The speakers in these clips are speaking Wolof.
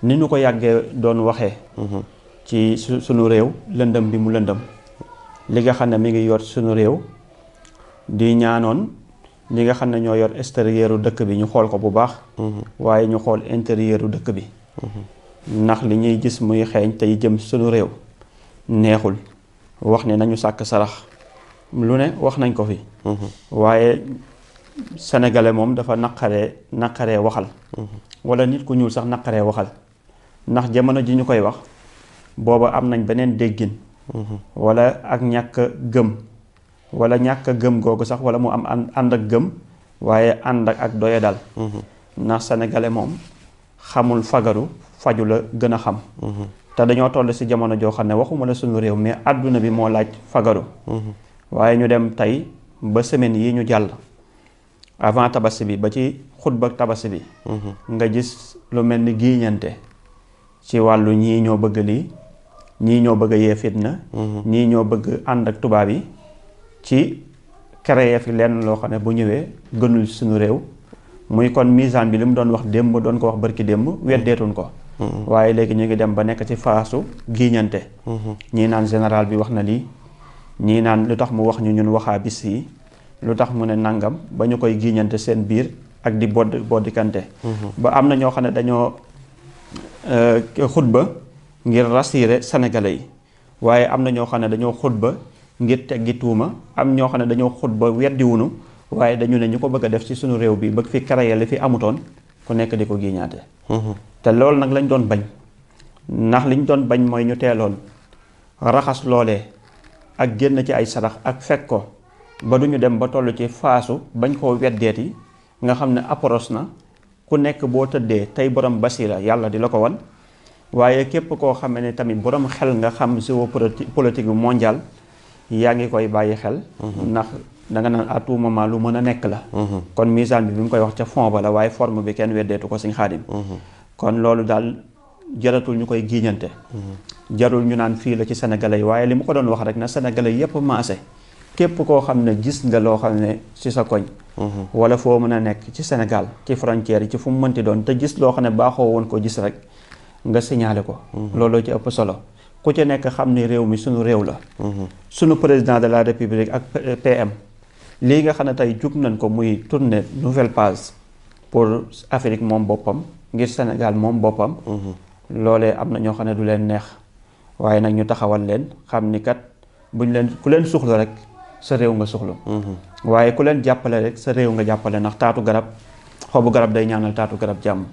ni ñu ko yàggee doon waxee ci sunu réew lëndëm bi mu lëndëm li nga xam ne mi ngi yor sunu réew di ñaanoon ñi nga xam ne ñoo yor extérieuru dëkk bi ñu xool ko bu baax waaye ñu xool intérieuru dëkk bi ndax li ñuy gis muy xeeñ tey jëm sunu réew neexul wax ne nañu sàkk sarax lu ne wax nañ ko fi waaye sénégalais moom dafa naqaree waxal wala nit ku ñuul sax naqaree waxal ndax jamono ji ñu koy wax booba am nañ beneen déggin wala ak ñàkk gëm wala ñàkk gëm googu sax wala mu am ànd ak gëm waaye ànd ak doye dal ndax sénégalais moom xamul fagaru faju la gën a xam te dañoo toll ci jamono joo xam ne waxuma la suñu réew mais àdduna bi moo laaj fagaru waaye ñu dem tey ba semaine yi ñu jàll avant tabaski bi ba ci xutba tabaski bi nga gis lu mel ni giiñante ci wàllu ñii ñoo bëgg lii ñii ñoo bëgg a yee fitna ñii ñoo bëgg ànd ak tubaab yi ci créer fi lenn loo xam ne bu ñëwee gënul suñu réew muy kon misaan bi li mu doon wax démb doon ko wax barki démb weddeetuñ ko waaye léegi ñu ngi dem ba nekk ci faasu giiñante ñii naan général bi wax na lii ñii naan lu tax mu wax ñu ñun waxaa bis yi lu tax mu ne nangam ba ñu koy giiñante seen biir ak di boddikante ba am na ñoo xam ne dañoo xutba ngir rassurer sénégalais yi waaye am na ñoo xam ne dañoo xutba ngir teggi tuuma am ñoo xam ne dañoo xutba weddiwunu waaye dañu ne ñu ko bëgg a def ci suñu réew bi bëgg fi créer li fi amutoon ku nekk di ko giiñaate te loolu nag lañ doon bañ ndax liñ doon bañ mooy ñu teeloon raxas loolee ak génn ci ay sarax ak fekk ko ba duñu dem ba toll ci faasu bañ koo weddeeti nga xam ne approche na ku nekk boo tëddee tey borom basira yàlla di la ko wan waaye képp koo xam ne tamit borom xel nga xam géopolitique bi mondial yaa ngi koy bàyyi xel ndax danga naan à tout moment lu mën a nekk la kon misaan bi mu koy wax ca fond ba la waaye forme bi kenn weddeetu ko Sëñ Xaadim kon loolu daal jaratul ñu koy giiñante jarul ñu naan fii la ci sénégalais yi waaye li mu ko doon wax rek na sénégalais yépp maase képp koo xam ne gis nga loo xam ne ci sa koñ wala foo mën a nekk ci Sénégal ci frontière yi ci fu mu mënti doon te gis loo xam ne baaxoo woon ko gis rek nga signalé ko looloo ci ëpp solo ku ci nekk xam ni réew mi suñu réew la suñu président de la république ak PM lii nga xam ne tey jug nañ ko muy tourner nouvelle page pour Afrique moom boppam ngir Sénégal moom boppam loolee am na ñoo xam ne du leen neex waaye nag ñu taxawal leen xam ni kat buñ leen ku leen suxlu rek sa réew nga suxlu waaye ku leen jàppale rek sa réew nga jàppale ndax taatu garab xobu garab day ñaanal taatu garab jàmm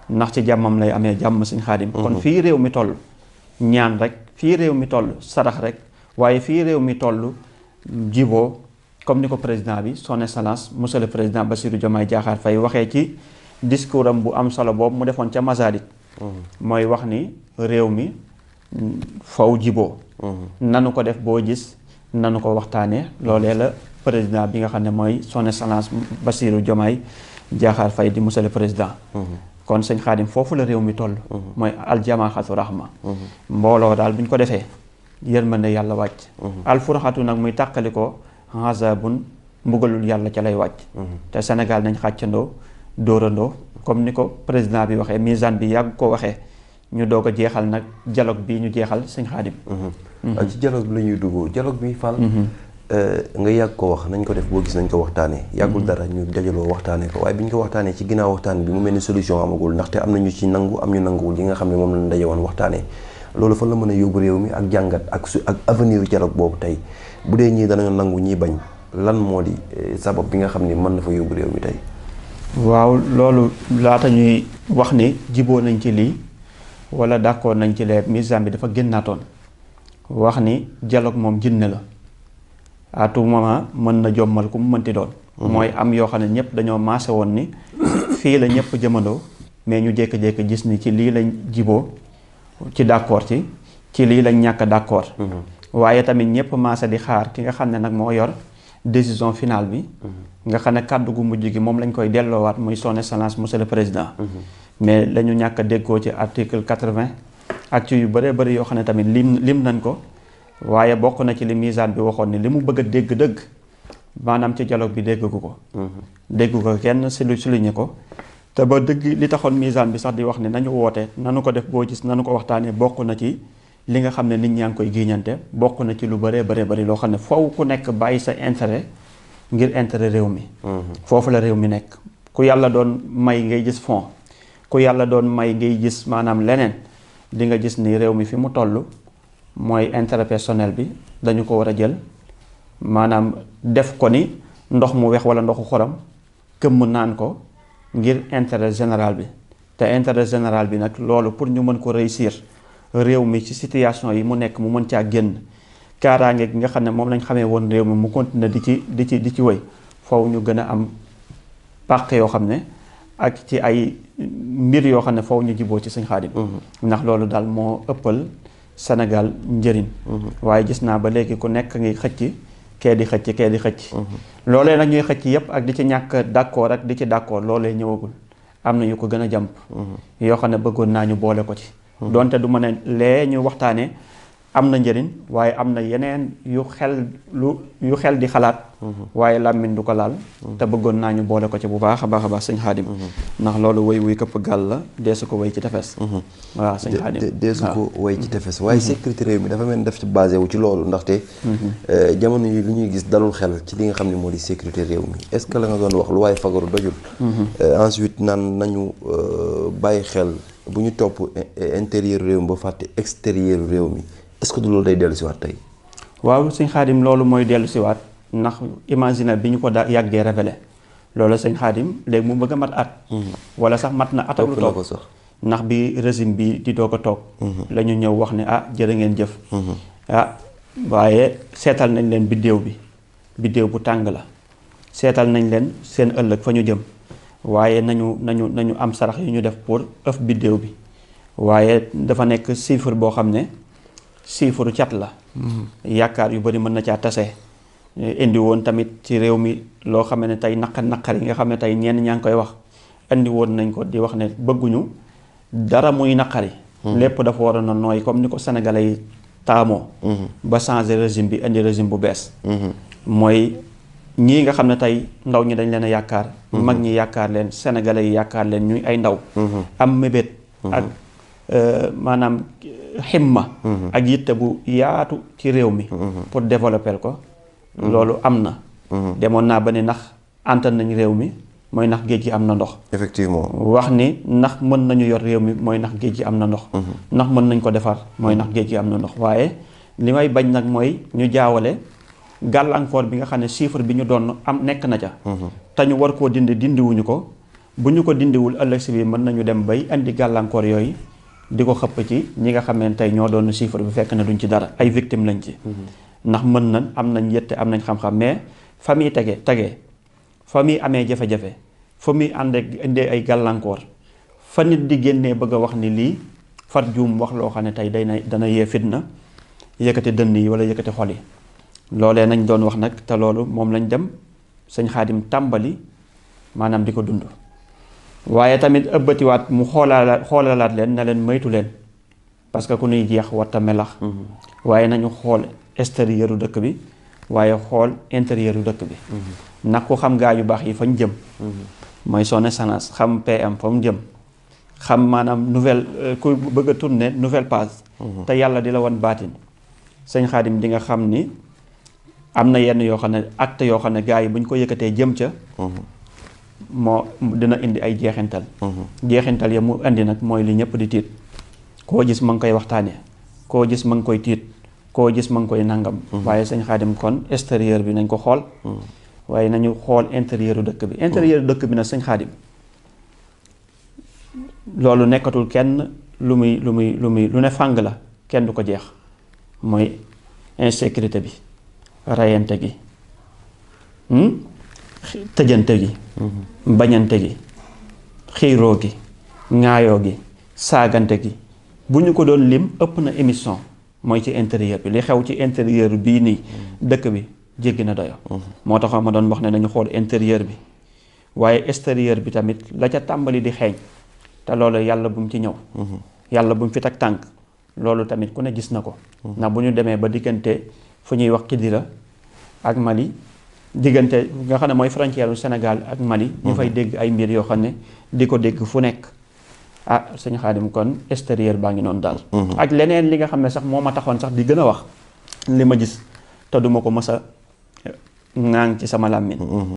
ndax ci jàmmam lay amee jàmm Sëñ Xaadim kon fii réew mi toll ñaan rek fii réew mi toll sarax rek waaye fii réew mi toll jiboo comme ni ko président bi son excellence monsieur le président Bassirou Diomaye Diakhar Faye waxee ci discours am bu am solo boobu mu defoon ca Masalik mooy wax ni réew mi faw jiboo nanu ko def boo gis nanu ko waxtaanee loolee la président bi nga xam ne mooy son excellence Bassirou Diomaye Diakhar Faye di monsieur le président kon Sëñ Xaadim foofu la réew mi toll mooy aljamaaxatu rahma mbooloo daal bu ñu ko defee yërmande yàlla wàcc alfurxatu nag muy tàqali ko azabun mbugalul yàlla ca lay wàcc te Sénégal nañ xàccandoo dóorandoo comme ni ko président bi waxee misaan bi yàgg ko waxee ñu doog a jeexal nag dialogue bi ñu jeexal Sëñ Xaadim ci dialogue bi la ñuy dugg dialogue bi Fall nga yàgg ko wax nañ ko def boo gis nañ ko waxtaanee yàggul dara ñu dajaloo waxtaanee ko waaye bi ñu ko waxtaanee ci ginnaaw waxtaan bi mu mel ni solution amagul ndaxte am na ñu ci nangu am ñu nanguwul yi nga xam ne moom lañ daje woon waxtaanee loolu fan la mën a yóbbu réew mi ak jàngat ak avenir dialogue boobu tey bu dee ñii danañu nangu ñii bañ lan moo di sabab bi nga xam ne mën na fa yóbbu réew mi tey. waaw loolu laata ñuy wax ni jiboo nañ ci lii wala d'accord nañ ci lee misaan bi dafa génnaatoon wax ni dialogue moom jinne la à tout moment mën na jommal ku mu mënti doon mooy am yoo xam ne ñëpp dañoo maase woon ni fii la ñëpp jëmandoo mais ñu jékki-jékki gis ni ci lii lañ jiboo ci d'accord ci lii lañ ñàkk d'accord waaye tamit ñëpp maase di xaar ki nga xam ne nag moo yor décision finale bi nga xam ne kàddu gu mujj gi moom lañ koy delloowaat muy son excellence monsieur le président mais lañu ñàkk a déggoo ci article 80 ak ci yu bëree bëri yoo xam ne tamit lim nañ ko waaye bokk na ci li misaan bi waxoon ni li mu bëgg a dégg dëgg maanaam ci dialogue bi dégg ko dégg ko kenn si lu souligné ko te ba dëgg li taxoon misaan bi sax di wax ne nañu woote nanu ko def boo gis nanu ko waxtaanee bokk na ci li nga xam ne nit ñaa ngi koy giiñante bokk na ci lu bëree bëri loo xam ne foofu ku nekk bàyyi sa intérêt ngir intérêt réew mi. foofu la réew mi nekk ku yàlla doon may ngay gis fond ku yàlla doon may ngay gis maanaam leneen di nga gis ni réew mi fi mu toll mooy intérêt personnel bi dañu ko war a jël maanaam def ko ni ndox mu weex wala ndoxu xorom këmm naan ko ngir intérêt général bi te intérêt général bi nag loolu pour ñu mën ko réussir réew mi ci situation yi mu nekk mu mën caa génn kaaraange gi nga xam ne moom lañ xamee woon réew mi mu continuer di ci wéy foofu ñu gën a am pàq yoo xam ne ak ci ay mbir yoo xam ne foofu ñu jiboo ci Sëñ Xaadim ndax loolu daal moo ëppal Sénégal njëriñ waaye gis naa ba léegi ku nekk ngi xëcc kee di xëcc loolee nag ñuy xëcc yépp ak di ci ñàkk d'accord ak di ci d'accord loolee ñëwagul am na yu ko gën a jàmp yoo xam ne bëggoon naa ñu boole ko ci donte du ma ne lee ñu waxtaanee am na njëriñ waaye am na yeneen yu xel di xalaat waaye làmmiñ du ko laal te bëggoon naa ñu boole ko ci bu baax a baax Sëñ Xaadim ndax loolu woy wuy këpp gàll la deesu ko woy ci tefes waaw Sëñ Xaadim deesu ko woy ci tefes waaye sécurité réew mi dafa mel ni daf ci basé wu ci loolu ndaxte jamono yi lu ñuy gis dalul xel ci li nga xam ne moo di sécurité réew mi est-ce que la nga doon wax lu waaye fagaru dojul ensuite naan nañu bàyyi xel bu ñu topp intérieur réew mi ba fàtte extérieur réew mi est-ce que du loolu day dellu si waat tey waaw Sëñ Xaadim loolu mooy dellu si waat ndax imaginer bi ñu ko yàggee révélé loolu Sëñ Xaadim léegi mu bëgg a mat at wala sax mat na at ak lu toog ndax bi régime bi di doog a toog la ñu ñëw wax ne jërë ngeen jëf waaye seetal nañ leen biddéew bu tàng la seetal nañ leen seen ëllëg fa ñu jëm waaye nañu am sarax yu ñu def pour ëf biddéew bi waaye dafa nekk chiffre boo xam ne chiffre cat la yaakaar yu bari mën na caa tase indi woon tamit ci réew mi loo xam ne tey naqar yi nga xam ne tey ñenn ñaa ngi koy wax indi woon nañ ko di wax ne bëgguñu dara muy naqari lépp dafa war a nooy comme ni ko sénégalais yi taamoo ba changer régime bi indi régime bu bees mooy ñii nga xam ne tey ndaw ñi dañ leen a yaakaar mag ñi yaakaar leen sénégalais yi yaakaar leen ñuy ay ndaw am mébét ak maanaam ximma ak yitte bu yaatu ci réew mi pour développer ko loolu am na demoon naa ba ni ndax antan nañ réew mi mooy ndax géej gi am na ndox effectivement wax ni ndax mën nañu yor réew mi mooy ndax géej gi am na ndox ndax mën nañ ko defar mooy ndax géej gi am na ndox waaye li may bañ nag mooy ñu jaawale gàllankoor bi nga xam ne chiffre bi ñu doon am nekk na ca te ñu war koo dindiwuñu ko bu ñu ko dindiwul ëllëg si bi mën nañu dem bay indi gàllankoor yooyu di ko xëpp ci ñi nga xam ne tey ñoo doon chiffre bi fekk na duñ ci dara ay victime lañ ci ndax mën nañ am nañ yette am nañ xam-xam mais fa muy tegee fa muy amee jafe-jafe fa muy indee ay gàllankoor fa nit di génnee bëgg a wax ni lii far juum wax loo xam ne tey dana yee fitna yëkkati dënn yi wala yëkkati xol yi loolee nañ doon wax nag te loolu moom lañ dem Sëñ Xaadim tàmbali maanaam di ko dund waaye tamit ëbbatiwaat mu xoolalaat leen na leen moytu leen parce que ku nuy jeex warta melax waaye nañu xool extérieur u dëkk bi waaye xool intérieur u dëkk bi ndax ku xam gaa yu baax yi fañ jëm mooy son excellence xam PM fa mu jëm xam maanaam nouvelle ku bëgg a tourner nouvelle page te yàlla di la wan baatin Sëñ Xaadim di nga xam ni am na yenn yoo xam ne acte yoo xam ne gaa yi bu ñu ko yëkkatee jëm ca moo dina indi ay jeexintal ya mu indi nag mooy li ñëpp di tiit koo gis ma ngi koy waxtaane koo gis ma ngi koy tiit koo gis ma ngi koy nangam waaye Sëñ Xaadim kon extérieur bi nañ ko xool waaye nañu xool intérieur u dëkk bi intérieur u dëkk bi nag Sëñ Xaadim loolu nekkatul kenn lu ne fàng la kenn du ko jeex mooy insécurité bi rayante gi tëjante gi bañante gi xiiroo gi ŋaayoo gi saagante gi bu ñu ko doon lim ëpp na émission mooy ci intérieur bi li xew ci intérieur bii nii dëkk bi jéggi na doyo moo tax ma doon wax ne nañu xool intérieur bi waaye extérieur bi tamit la ca tàmbali di xeeñ te loolu yàlla bu mu ci ñëw yàlla bu mu fi teg tànk loolu tamit ku ne gis na ko ndax bu ñu demee ba diggante fu ñuy wax Kidira ak Mali diggante nga xam ne mooy frontière u Sénégal ak Mali ñu fay dégg ay mbir yoo xam ne di ko dégg fu nekk sëñ Xaadim kon extérieur baa ngi noonu daal ak leneen li nga xam ne sax moo ma taxoon sax di gën a wax li ma gis te duma ko mës a ŋaang ci sama làmmiñ